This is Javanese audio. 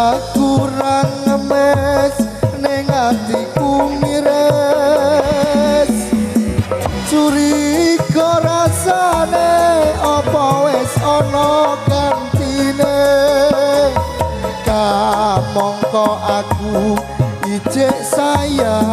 Aku ra ngemes ning atiku miris. Curiga rasane apa wis ana gantine. Kamangka aku ijek sayang.